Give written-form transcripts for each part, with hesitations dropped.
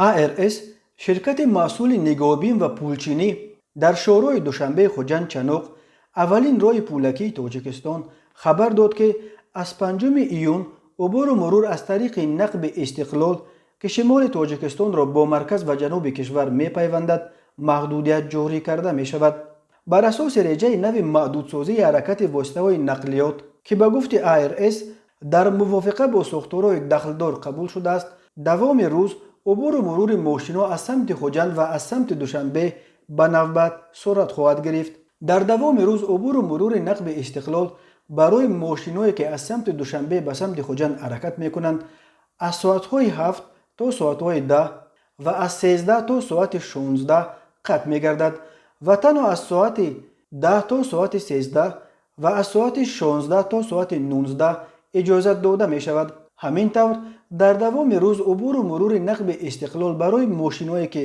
АРС, ширкати масъули нигоҳбин ва пулчинӣ дар шоҳроҳи Душанбе Хуҷанд Чаноқ, аввалин роҳи пулакии Тоҷикистон, хабар дод, ки аз 5 июн убуру мурур аз тариқи нақби Истиқлол, ки шимоли Тоҷикистонро бо марказ ва ҷануби кишвар мепайвандад, маҳдудият ҷорӣ карда мешавад. Бар асоси реҷаи нави маҳдудсозии ҳаракати воситаҳои нақлиёт, ки ба гуфти АРС дар мувофиқа бо сохторҳои дахлдор қабул шудааст, давоми рӯз убуру мурури мошинҳо аз самти Хуҷанд ва аз самти Душанбе ба навбат сурат хоҳад гирифт. Дар давоми рӯз убуру мурури нақби Истиқлол барои мошинҳое, ки аз самти Душанбе ба самти Хуҷанд ҳаракат мекунанд, аз соатҳои 7 то соатҳои 10 ва аз 13 то соати 16 қатъ мегардад ва танҳо аз соати 10 то соати 13 ва аз соати 16 то соати 19 иҷозат дода мешавад. Ҳамин тавр, дар давоми рӯз убуру мурури нақби Истиқлол барои мошинҳое, ки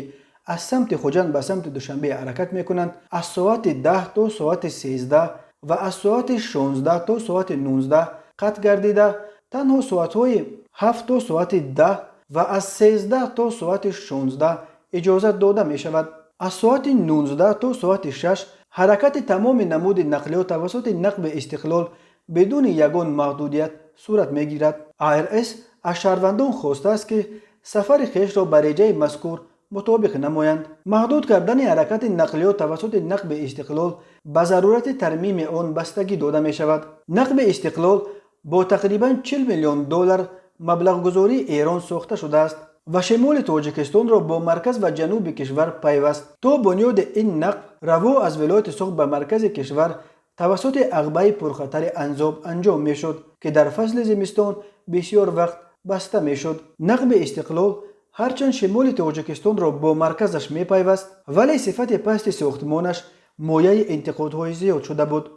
аз самти Хуҷанд ба самти Душанбе ҳаракат мекунанд, аз соати 10 то соати 13 ва аз соати 16 то соати 19 қатъ гардида, танҳо соатҳои 7 то соати 10 ва аз 13 то соати 16 иҷозат дода мешавад. Аз соати 19 то соати 6 ҳаракати тамоми намуди нақлиёт тавассути нақби Истиқлол бидуни ягон маҳдудият сурат мегирад. АРС аз шаҳрвандон хостааст, ки сафари хешро ба реҷаи мазкур мутобиқ намоянд. Маҳдуд кардани ҳаракати нақлиёт тавассути нақби Истиқлол ба зарурати тармими он бастагӣ дода мешавад. Нақби Истиқлол бо тақрибан 40 миллион доллар маблағгузории Эрон сохта шудааст ва шимоли Тоҷикистонро бо марказ ва ҷануби кишвар пайваст. То бунёди ин нақб раво аз вилояти Суғд ба маркази кишвар тавассути ағбаи пурхатари Анзоб анҷом мешуд, ки дар фасли зимистон бисёр вақт баста мешуд. Нақби Истиқлол ҳарчанд шимоли Тоҷикистонро бо марказаш мепайваст, вале сифати пасти сохтмонаш мояи интиқодҳои зиёд шуда буд.